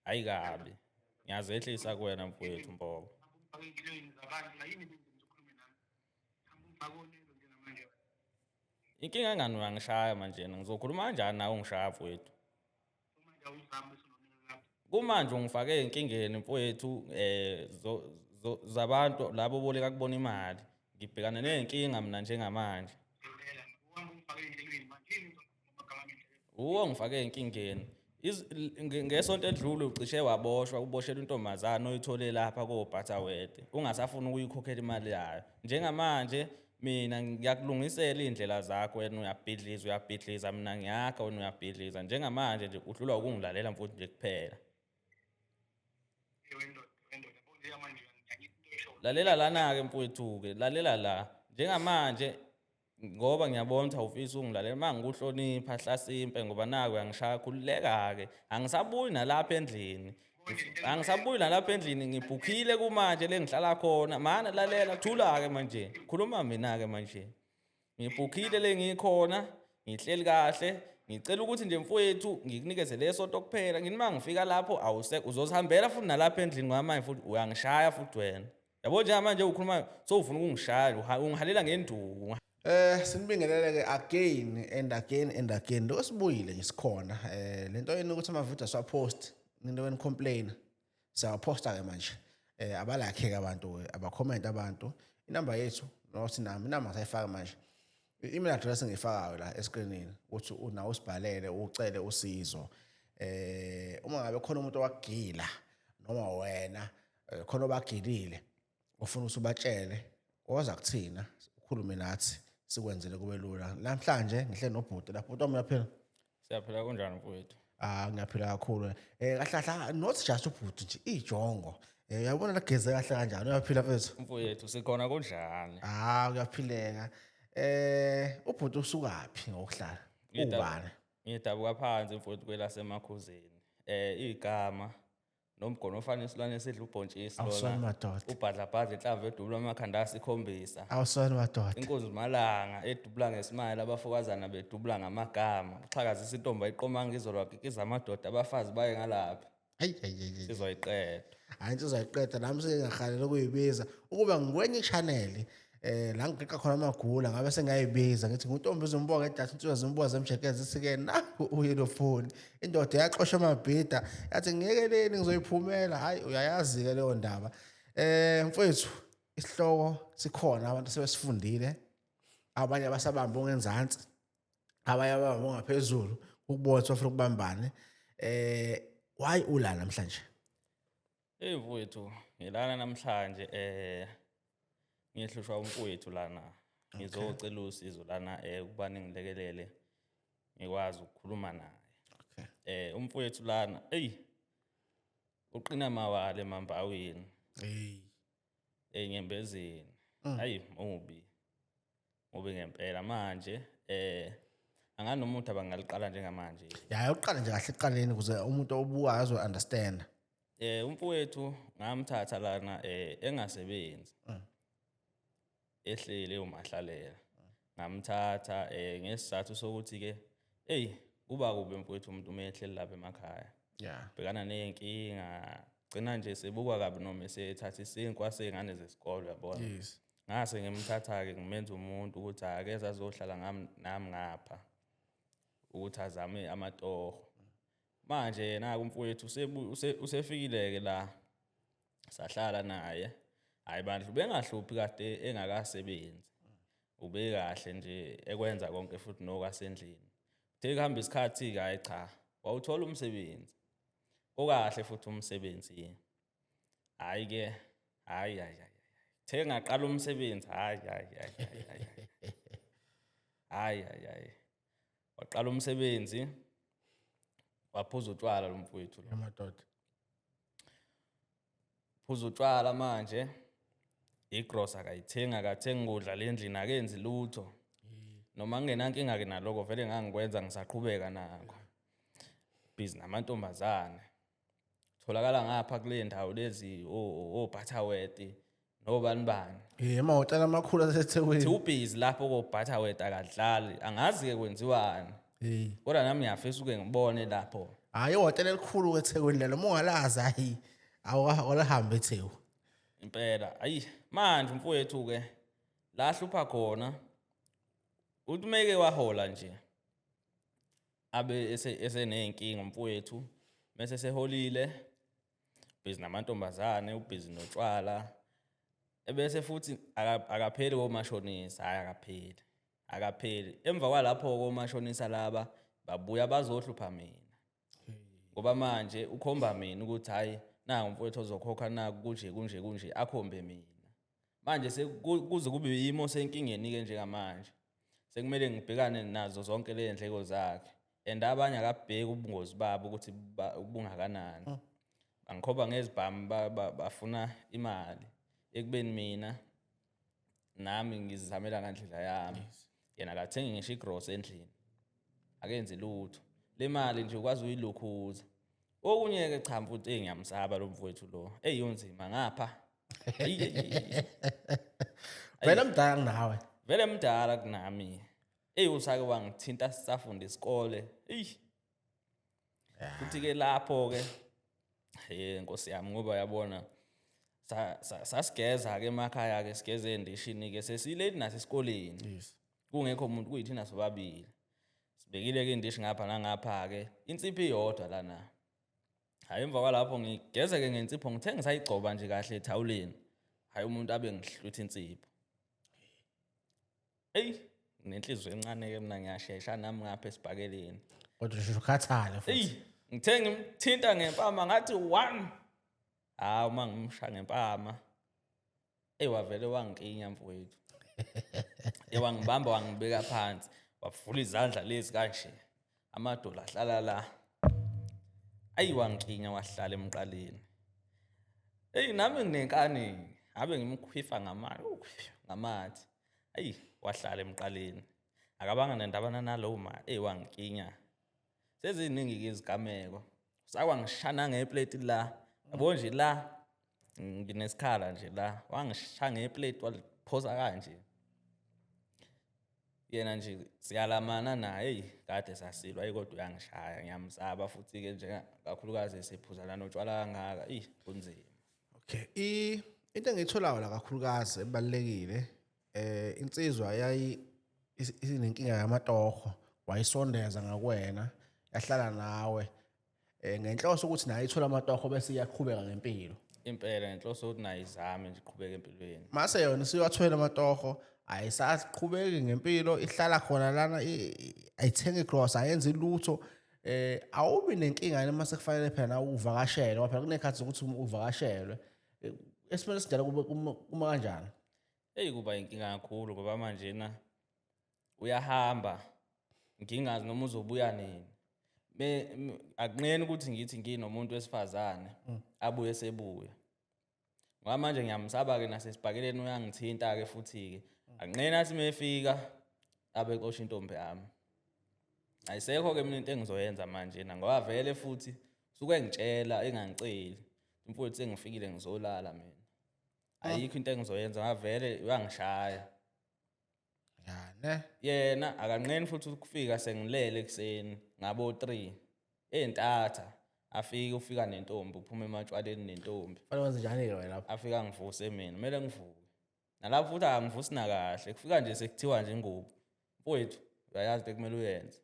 Hayi kabi. Ngiyazehlisa kuwena mfowethu Mbobo. Ungifake ey'mpilweni zabantu la, yini benza ukhulume nami? Hamba ungifake onelo njengamanje. Inkinga engani uyangishaya manje, ngizokhuluma kanjani nawe ungishaya mfowethu? Manje awuzami bese unonelo lapho. Kumanje ungifake ey'nkingeni mfowethu zabantu labo oboleka kubona imali. Ngibhekana ney'nkinga mina njengamanje. Lalela, uhamba ungifake ey'nhlelweni manje, yini uzokhuluma amagama ami endleleni? Uwe ongifake ey'nkingeni. Ngesonto edlule ucishe waboshwa, uboshelwa intombazane oyithole lapha koButterworth, ungasafuni ukuyikhokhela imali yayo. Njengamanje mina ngiyakulungisela iy'ndlela zakho, wena uyabhidliza, uyabhidliza, mina ngiyakha, wena uyabhidliza. Njengamanje nje uhlulwa ukungilalela mfowethu nje kuphela. Eh, wendoda, wendoda, yabo njengamanje uyanginyanyisa into oyishoyo. Lalela lana-ke mfowethu-ke, lalela la. Njengamanje ngoba ngiyabona ukuthi awufisi ukungilalela, uma ngikuhlonipha hlasimpe ngoba naku uyangishaya, khululeka-ke. Angisabuyi nalapha endlini. Angisabuyi nalapha endlini, ngibhukhile kumanje le ngihlala khona. Mana lalela, thula-ke manje. Khuluma mina-ke manje. Ngibhukhile le ngikhona, ngihleli kahle. Ngicela ukuthi nje mfowethu ngikunikeze leso nto kuphela. Ngithi uma ngifika lapho awusekho, uzozihambela futhi nalapha endlini ngoba manje futhi uyangishaya futhi wena. Yabo njengamanje ukhuluma sowufuna ukungishaya, ungihalela ngenduku. Sinibingelele ke again and again and again. Lokho sibuyile nje sikhona. Lento yenu ukuthi ama video siwapost, into weni complain. Siyawaposta ke manje. Abalike ke abantu, abacomment abantu. Inamba yethu nothi nami inamba sayifaka manje. I-email address engiyifakayo la escreenini ukuthi unawo usibhalele ucele usizo. Uma ngabe khona umuntu owakugila noma wena khona obagilile ufuna ukuthi ubatshele, woza kuthina ukhulume nathi sikwenzele kube lula. Namhlanje ngihle nobhuti lapho. Bhuti wami, uyaphila? Siyaphila, kunjani mfowethu? Ah, ngiyaphila kakhulu. Kahle kahle not just ubhuti nje, ijongo. Uyabona lageze kahle kanjani? Uyaphila mfethu? Mfowethu sikhona, kunjani? Ah, uyaphileka. Ubhuti usukaphi ngokuhlala? Ubani? Ngidabuka phansi mfowethu kwelaseMakhuzeni. Igama nomgono ofana isilwane esidla ubhontshisi. Awusona madoda. Ubhadlabhadla inhlamvu edubula amakhanda asikhombisa. Awusona madoda. Inkozi malanga edubula ngesimali, abafokazana bedubula ngamagama. Uxhakazisa intombi ayiqomanga izolo, wakikiza amadoda, abafazi baye ngalaphi. Hayi hayi hayi. Sizoyiqeda. Hayi, sizoyiqeda. Nami sengingahalela ukuyibiza ukuba ngikwenye channel la ngiqiqa khona amagula, ngabe sengiyayibiza ngithi nguntombi zimbuka ngedatha, insizwa zimbuka zemjekeza, ithi-ke naku uyilo foni, indoda yaxosha amabhida yathi ngiyekeleni ngizoyiphumela. Hhayi, uyayazi-ke leyo ndaba. Mfowethu, isihloko sikhona, abantu sebesifundile, abanye abasabambe ongenzansi, abanye ababambe ongaphezulu, ukubona ukuthi bafuna ukubambane. Why ula namhlanje? Hey mfowethu, ngilana namhlanje ngihlushwa umfowethu lana. Ngizocela usizo lana ukuba ningilekelele ngikwazi ukukhuluma naye. Umfowethu lana, ey uqina mawale emambawini. Hey. Enyembezini. Hayi mubi. Mubi ngempela manje anganomuntu abangaliqala njengamanje. Ya, uqala nje kahle ekuqaleni ukuze umuntu obukayo azo understand. Umfowethu ngamthatha lana engasebenzi. Ehlele umahlalela. Ngamthatha ngesizathu sokuthi ke hey kuba kubi mfowethu umuntu uma ehleli lapha emakhaya. Bhekana nezinkinga, gcina nje sebukwa kabi noma esethatha isinkwa sey'ngane zesikole, uyabona. Ngase ngimthatha-ke ngimenza umuntu ukuthi akeze azohlala nami ngapha ukuthi azame amatoho. Manje yena-ke umfowethu usefikile-ke la, sahlala naye. Hhayi bandla, ubengahluphi kade engakasebenzi, ubekahle nje ekwenza konke futhi nokwasendlini. Kuthe kuhamba isikhathi-ke, hhayi cha, wawuthola umsebenzi okahle futhi umsebenzi. Hhayi-ke, hhayi hhayi hhayi, kuthe ngaqala umsebenzi, hhayi hhayi hhayi hhayi hhayi hhayi hhayi hhayi, waqala umsebenzi waphuza utshwala lo mfowethu lo. Madoda. Phuza utshwala manje, igrosa akayithengi, akathengi kudla le ndlini, akenzi lutho. Noma ngingenankinga-ke naloko, vele ngangikwenza ngisaqhubeka nakho. Busy namantombazane. Tholakala ngapha kule ndawo lezi o-Butterworth nobani bani. Emahhotela amakhulu aseThekwini. Thi ubhizi lapho ko-Butterworth akadlali, angazi-ke kwenziwani. Kodwa nami ngiyafisa uke ngibone lapho. Hhayi, ihhotela elikhulu eThekwini lelo, uma ungalazi hhayi awulihambe eTheku. Impela, ayi manje mfowethu ke la hlupha khona uthi meke wahola nje abe eseney'nkinga mfowethu mese seholile ubhizi namantombazane ubhizi notshwala ebese futhi akapheli komashonisa. Hhayi, akapheli, akapheli. Emva kwalapho komashonisa laba babuya bazohlupha mina ngoba manje ukhomba mina ukuthi hhayi nangu mfowethu ozokhokha, naku kunje kunje kunje, akhombe mina. Manje kuze kube yimo senkingeni-ke njengamanje sekumele ngibhekane nazo zonke le ndleko zakhe, and abanye akabheki ubungozi babo ukuthi bungakanani. Bangikhomba ngezibhamu, bafuna imali ekubeni mina nami ngizizamela ngandlela yami. Yena akathengi ngisho igrosa endlini, akenzi lutho. Le mali nje ukwazi uyilukhuza. Okunye-ke cha mfuthu, eyi ngiyamsaba lo mfowethu lo, eyi unzima ngapha. Eyi, eyi, eyi. Vele mdala kunawe. Vele mdala kunami. Eyi usake wangithinta sisafunda isikole. Eyi. Futhi-ke lapho-ke, Nkosi yami, ngoba yabona sasigeza-ke emakhaya-ke, sigeze endishini-ke sesileli nasesikoleni. Kungekho umuntu, kuyithina sobabili. Sibekile-ke indishi ngapha nangapha-ke, insipho iyodwa lana. Hhayi emva kwalapho ngigeze-ke ngensipho, ngithe ngisayigcoba nje kahle ethawuleni. Hhayi umuntu abe ngihlutha insipho. Eyi, nginenhliziyo encane-ke mina, ngiyashesha nami ngapha esibhakeleni. Kodwa usheshe ukhathale futhi. Eyi, ngithe ngimthinta ngempama ngathi one. Hawu uma ngimsha ngempama. Eyi wavele wangikinya mfowethu. Eyi wangibamba wangibeka phansi. Wavula izandla lezi kanje. Amadolo ahlala la. Ayi wangikinya wahlala emqaleni. Eyi nami nginenkani. Ngabe ngimkhwifa ngamathi. Ayi wahlala emqaleni. Akabanga nendabana nalowo ma. Eyi wangikinya. Seziningi-ke izigameko. Sakwangishana ngepleti la. Yabo nje la nginesikhala nje la. Wangishaya ngepleti waliphosa kanje. Yena nje siyalamana naye, eyi kade sasilwa, eyi kodwa uyangishaya, ngiyamsaba futhi-ke nje kakhulukazi esephuzana notshwala kangaka, eyi kunzima. Okay, into engiyitholayo la kakhulukazi ebalulekile, insizwa yayi inenkinga yamatoho, wayisondeza ngakuwena, yahlala nawe, ngenhloso ukuthi naye ithole amatoho bese iyaqhubeka ngempilo. Impela ngenhloso ukuthi naye izame nje iqhubeke empilweni. Mase yona isiwathwele amatoho, ayisaqhubeki ngempilo, ihlala khona lana, ayithengi igrosa, ayenzi lutho. Awubi nenkinga yini mase kufanele phela nawe uvakashelwe, ngoba phela kuney'khathi zokuthi uvakashelwe. Esimeni esinjalo kube kuma kanjani? Eyi kuba inkinga kakhulu ngoba manjena uyahamba ngingazi noma uzobuya nini. Akunqeni ukuthi ngithi nginomuntu wesifazane abuye sebuya. Ngoba manje ngiyamsaba-ke nasesibhakeleni uyangithinta-ke futhi-ke. Akunqeni athi mefika abe exosha intombi yami. Ayisekho-ke mina into engizoyenza manje na ngoba vele futhi suke ngitshela engangiceli. Mfowethu sengifikile ngizolala mina. Ayikho into engizoyenza ngoba vele uyangishaya. Ya ne. Yena akanqeni futhi ukufika sengilele ekuseni ngabo 3 entatha afike ufika nentombi, uphuma ematshwaleni nentombi. Fanele wenze njani-ke wena lapho? Afika angivuse mina, kumele ngivuke. Nalapho futhi akangivusi nakahle, kufika nje sekuthiwa nje ingubo. Mfowethu, uyayazi into ekumele uyenze.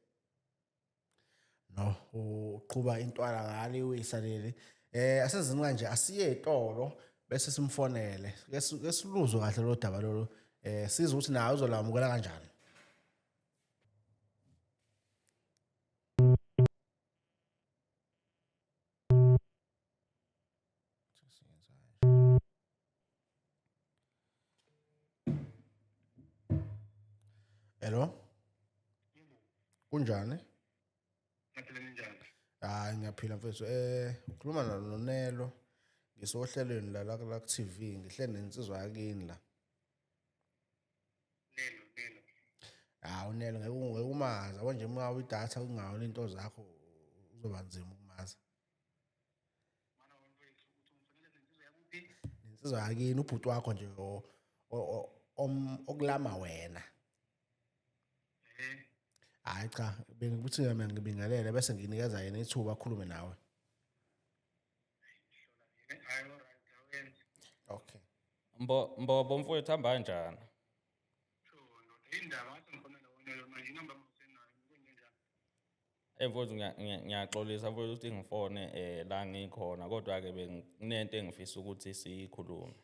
No, uqhuba intwala ngalo iwisa leli. Asenzeni kanje, asiye etolo bese simfonele. Ke siluzwe kahle lo daba lolu. Sizwe ukuthi naye uzolamukela kanjani. Hello? Kunjani? Ngiyaphila, ninjani? Hayi ngiyaphila mfethu. Ukhuluma noNelo. Ngisohlelweni la la ku TV, ngihleli nensizwa yakini la. Nelo, Nelo. Hawu uNelo ngeke umazi. Yabo nje uma idatha kungawo into zakho uzoba nzima ukumazi. Mwana wami mfethu, uthi ungifonela nensizwa yakuphi? Nensizwa yakini, ubhuti wakho nje okulama wena. Hayi cha, bengikuthi mina ngibingelele bese nginikeza yena ithuba akhulume nawe. Hayi, alright, awenze. Okay. Mbobo mfowethu, hamba kanjani? Sho ndoda, indaba ngathi ngifonela wona lo manje, inamba ngisenayo, kwenzenjani? Eh mfowethu, ngiyaxolisa mfowethu ukuthi ngifone la ngikhona, kodwa ke benginento engifisa ukuthi siyikhulume.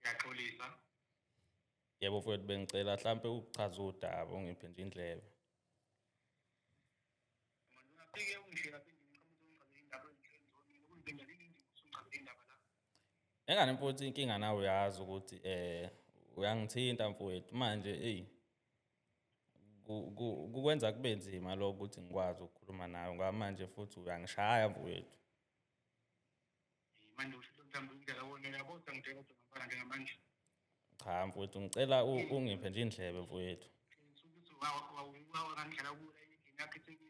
Ngiyaxolisa. Yebo mfowethu, bengicela mhlampe ukuchaza udaba, ungiphe nje indlebe. Manje ungafike ungishiye lapha endlini, ngiqhamuke ungichazele indaba ey'nhlelo kwenzenjani, yini indima usungichazele indaba la? Engane mfowethu, inkinga nawe uyazi ukuthi uyangithinta mfowethu manje, eyi kukwenza kube nzima lokho ukuthi ngikwazi ukukhuluma nawe ngoba manje futhi uyangishaya mfowethu. Manje usho ukuthi mhlawumbe indlela wona yabo sengitshela ukuthi ngifana njengamanje. Cha mfowethu, ngicela ungiphe nje indlebe mfowethu. Ukuthi wakangihlala kula endlini yakho eThekwini.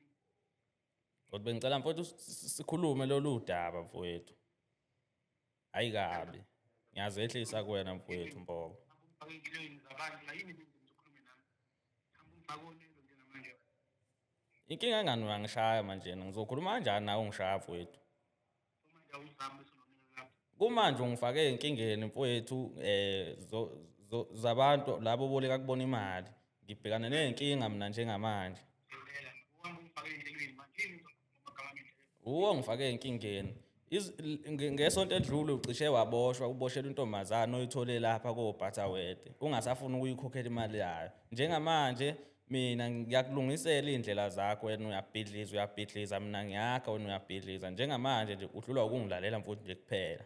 Kodwa bengicela mfowethu sikhulume lolu daba mfowethu. Hayi kabi. Ngiyazehlisa kuwena mfowethu Mbobo. Ungifake ey'nhlelweni zabantu la, yini benza ukhulume nami? Hamba ungifake onelo njengamanje. Inkinga engani uyangishaya manje, ngizokhuluma kanjani nawe ungishaya mfowethu? Manje awuzami usunonelo lapho. Kumanje ungifake enkingeni mfowethu, zabantu labo boleka kubona imali. Ngibhekana nenkinga mina njengamanje. Ngempela uhamba ungifake ey'nhlelweni manje, yini uzokhuluma amagama ami endleleni? Uwo ngifake enkingeni. Ngesonto edlule ucishe waboshwa, uboshelwa intombazane oyithole lapha koButterworth. Ungasafuni ukuyikhokhela imali yayo. Njengamanje mina ngiyakulungisela iy'ndlela zakho, wena uyabhidliza, uyabhidliza, mina ngiyakha, wena uyabhidliza. Njengamanje nje uhlulwa ukungilalela mfowethu nje kuphela.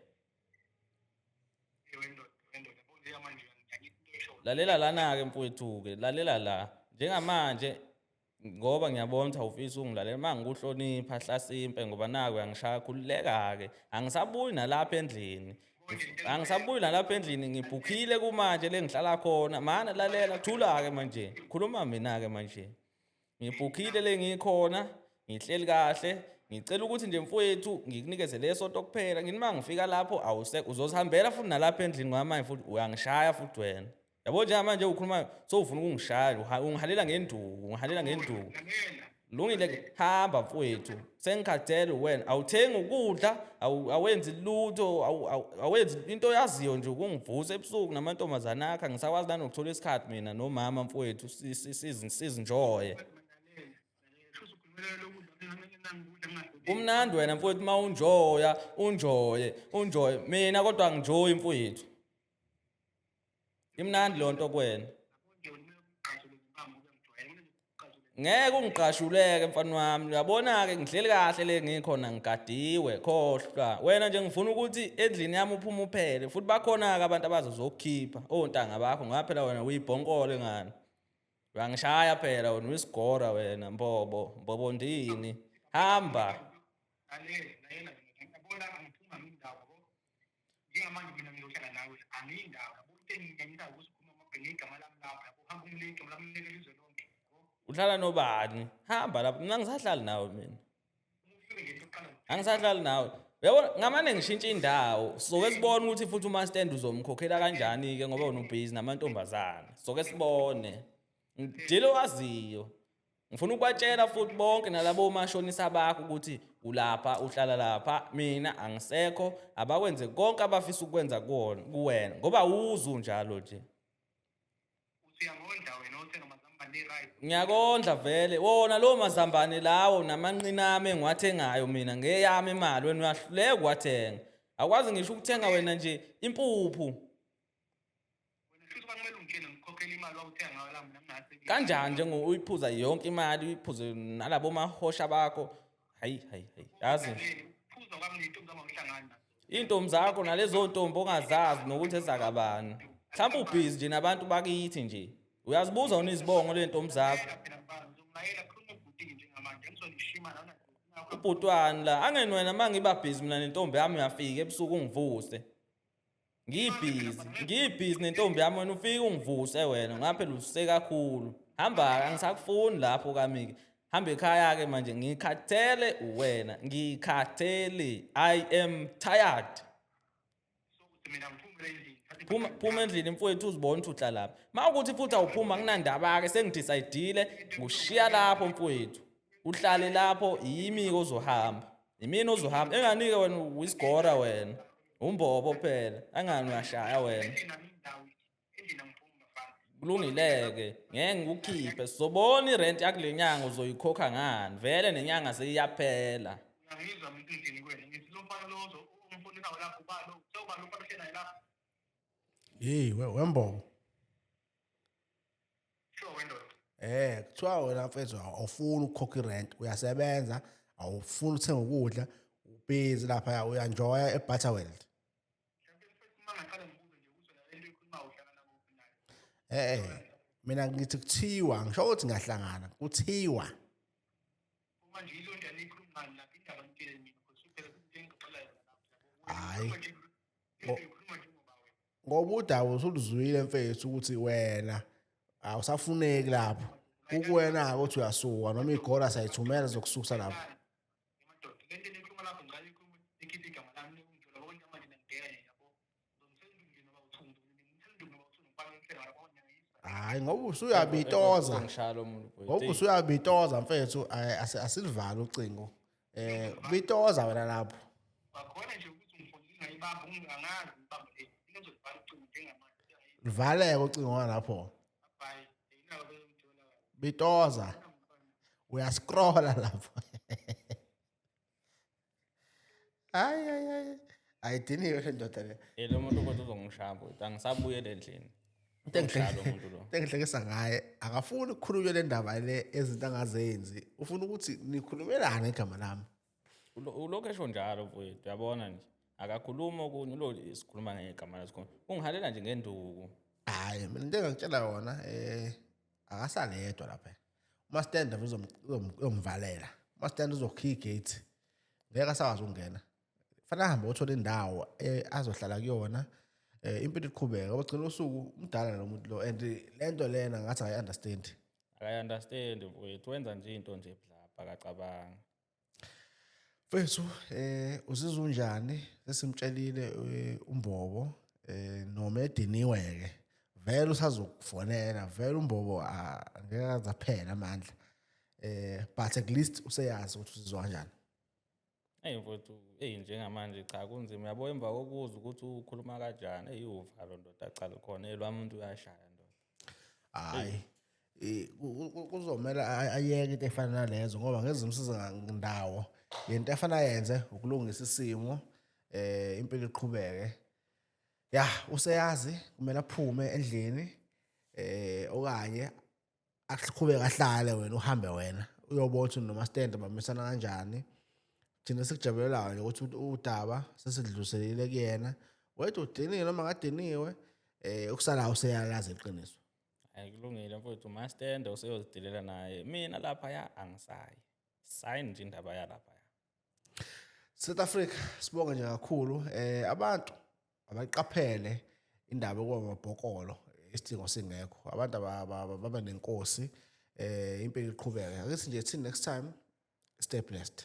Eh, wendoda, wendoda, yabo njengamanje uyangidanyisa into oyishoyo. Lalela lana-ke mfowethu-ke, lalela la. Njengamanje ngoba ngiyabona ukuthi awufisi ukungilalela, uma ngikuhlonipha hlasimpe ngoba naku uyangishaya, khululeka-ke. Angisabuyi nalapha endlini. Angisabuyi nalapha endlini, ngibhukhile kumanje le ngihlala khona. Mana lalela, thula-ke manje. Khuluma mina-ke manje. Ngibhukhile le ngikhona, ngihleli kahle. Ngicela ukuthi nje mfowethu ngikunikeze leso nto kuphela. Ngithi uma ngifika lapho awuse uzozihambela futhi nalapha endlini ngoba manje futhi uyangishaya futhi wena. Yabo njengamanje ukhuluma sowufuna ukungishaya, ungihalela ngenduku, ungihalela ngenduku. Lalela. Lungile ke, hamba mfowethu. Sengikhathele wena. Awuthengi ukudla, awenzi lutho, awenzi into oyaziyo nje ukungivusa ebusuku namantombazane akho. Angisakwazi nanokuthola isikhathi mina nomama mfowethu sizinjoye. Kumnandi wena mfowethu uma unjoya, unjoye, unjoye. Mina kodwa angijoyi mfowethu. Imnandi leyo nto kuwena. Ngeke ungiqashuleke mfana wami. Uyabona-ke ngihleli kahle le ngikhona, ngigadiwe, khohlwa. Wena nje ngifuna ukuthi endlini yami uphume uphele. Futhi bakhona-ke abantu abazozokukhipha, ontanga bakho, ngoba phela wena uyibhonkole ngani. Uyangishaya phela wena, uyisigora wena, Mbobo, Mbobo ndini. Hamba. Lalela, lalela, yabona angiphuma ngindawo yabo. Njengamanje mina ngizohlala nawe, angiyindawo yabo. Into enginyanyisayo ukuthi ukhuluma amabhenge igama lami lapha yabo. Hamba unginike igama lami, unginike ilizwe lonke yabo. Uhlala nobani? Hamba lapho, mina angisahlali nawe mina. Uma ufike nje into yokuqala Angisahlali nawe. Uyabona ngamane ngishintshe indawo. Soke sibone ukuthi futhi umastand uzomkhokhela kanjani-ke ngoba wena ubhizi namantombazane. Soke sibone. Ngidile owaziyo. Ngifuna ukubatshela futhi bonke nalabo mashonisa bakho ukuthi ulapha, uhlala lapha, mina angisekho, abakwenze konke abafisa ukwenza kuwona, kuwena ngoba awuzi unjalo nje. Usuyangondla wena, uthenga amazambane e-rice. Ngiyakondla vele. Wona lowo mazambane lawo namanqina ami engiwathengayo mina ngeyami imali, wena uyahluleka ukuwathenga. Awukwazi ngisho ukuthenga wena nje impuphu. Wena futhi kwakumele ungitshele ngikhokhele imali wawuthenga ngayo la, mina ngingasebenzi. Kanjani njengoba uyiphuza yonke imali, uyiphuze nalabo mahosha bakho. Hayi hayi hayi. Yazi. Phuza kwami nentombi zami awuhlangani nazo. Iy'ntombi zakho nalezo ntombi ongazazi nokuthi ezakabani. Mhlawumbe ubhizi nje nabantu bakithi nje. Uyazibuza wena izibongo ley'ntombi zakho. Lalela phela mfana, ngizokulayela khuluma ebhutini njengamanje. Angizolishima lana. Ubhutwani la, angeni wena uma ngiba busy mina nentombi yami uyafika ebusuku ungivuse. Ngibhizi, ngibhizi nentombi yami, wena ufike ungivuse wena, ngoba phela ususe kakhulu. Hamba-ke, angisakufuni lapho kami-ke. Hamba ekhaya-ke manje, ngikhathele uwena, ngikhathele. I am tired. So uthi mina ngiphume endlini. Phuma, phuma endlini mfowethu, uzibone ukuthi uhlalaphi. Uma ukuthi futhi awuphuma, kunandaba-ke, sengidecide ngushiya lapho mfowethu, uhlale lapho. Yimi-ke ozohamba, yimina ozohamba. Enganike wena uyisigora, wena umbobo phela, angani uyashaya wena. Endlini angindawo, endlini angiphumi, bafana. Kulungile-ke, ngeke ngikukhiphe. Sizobona irenti yakule nyanga uzoyikhokha ngani, vele nenyanga seyiyaphela. Uyangizwa mina endlini kwena? Ngithi lo mfana lo umfunisayo lapho ubalo sewubalo umfana ohleli naye lapho. Hey, wembobo. Sure, wendoda. Kuthiwa wena mfethu awufuni ukukhokha irent, uyasebenza, awufuni ukuthenga ukudla, ubhizi lapha, uya-enjoya eButterworld. Mhlawumbe mfethu, uma ngaqala ngibuze nje ukuthi wena le nto oyikhulumayo uhlangana kuphi nayo? Mina ngithi kuthiwa, ngisho ukuthi ngiyahlangana, kuthiwa. Uma nje ilo nto aniyikhuluma ngani lapho, indaba nitshele mina, because phela into engixoxela yona lapho. Hhayi. Ukhuluma nje, ukhuluma njengoba wena. Ngoba udaba usuluzwile mfethu ukuthi wena awusafuneki lapho. Kukuwena-ke ukuthi uyasuka noma igora sayithumela zokususa lapho. Madoda, le nto eniyikhuluma lapho, ngicela ikhulume, ikhiphe igama lami ungithola konke manje, nangibheka nje, yabo. Ngizomthela induku nje noba uthu, ngimthela induku noba uthu, ngifake inhlelo lapho, ngiyangizwa. Hhayi, ngoba usuyabitoza. Ngishaya lo muntu mfowethu. Ngoba usuyabitoza mfethu, asilivale ucingo. Bitoza wena lapho. Bakhona nje ukuthi ngifonile ngayibamba, angazi ngibamba le. Ngizolibhala ucingo njengamanje. Livaleke ucingo ngalapho. Bye. Yinako bengithola. Bitoza. Uyascrolla lapho. Hayi hayi hayi. Ayidiniwe le ndoda le. Lo muntu kodwa uzongishaya mfowethu, angisabuyele endlini. Into Uzongishaya lo muntu lo. Into engihlekisa ngaye, akafuni ukukhulunywa le ndaba le, ezinto angazenzi. Ufuna ukuthi nikhulumelane igama lami. Ulokhu esho njalo mfowethu, uyabona nje. Akakhulumi okunye, ulo sikhuluma ngegama lasikhona. Ungihalela nje ngenduku. Hayi, mina into engangitshela yona, akasale yedwa lapha. Umastand uzomvalela. Umastand uzokhiya igate. Ngeke asakwazi ukungena. Fanele ahambe othola indawo azohlala kuyona. Impilo iqhubeke ngoba gcina usuku umdala lo muntu lo, and lento lena ngathi akayi-understand. Akayi-understand mfowethu, wenza nje into nje blabha, akacabanga. Mfethu, uzizwa unjani? Sesimtshelile umbobo, noma ediniwe ke. Vele usazokufonela, vele umbobo angeke aze aphele amandla. But at least useyazi ukuthi uzizwa kanjani. Eyi mfowethu, eyi njengamanje cha, kunzima, uyabo, emva kokuzwa ukuthi ukhuluma kanjani, eyi uvalo ndoda, cha lukhona elwami, umuntu uyashaya ndoda. Hayi. Kuzomela ayeke into efana nalezo ngoba ngezimsiza ndawo. Yento efana yenze ukulungisa isimo, impilo iqhubeke. Ya, useyazi kumele aphume endlini okanye aqhubeke ahlale, wena uhambe, wena uyobona ukuthi noma stand bamisana kanjani. Thina sikujabulelayo nje ukuthi udaba sesidluliselile kuyena. Wethu udiniwe noma ngadiniwe, ukusala useyalazi iqiniso. Hayi, kulungile mfowethu, mastende useyozidilela naye. Mina lapha ya angisayi. Sign nje indaba yalapha ya. South Africa, sibonge nje kakhulu. Abantu abaqaphele indaba yokuba amabhokolo isidingo singekho. Abantu babe nenkosi, impilo iqhubeke. Ake nje thi next time, stay blessed.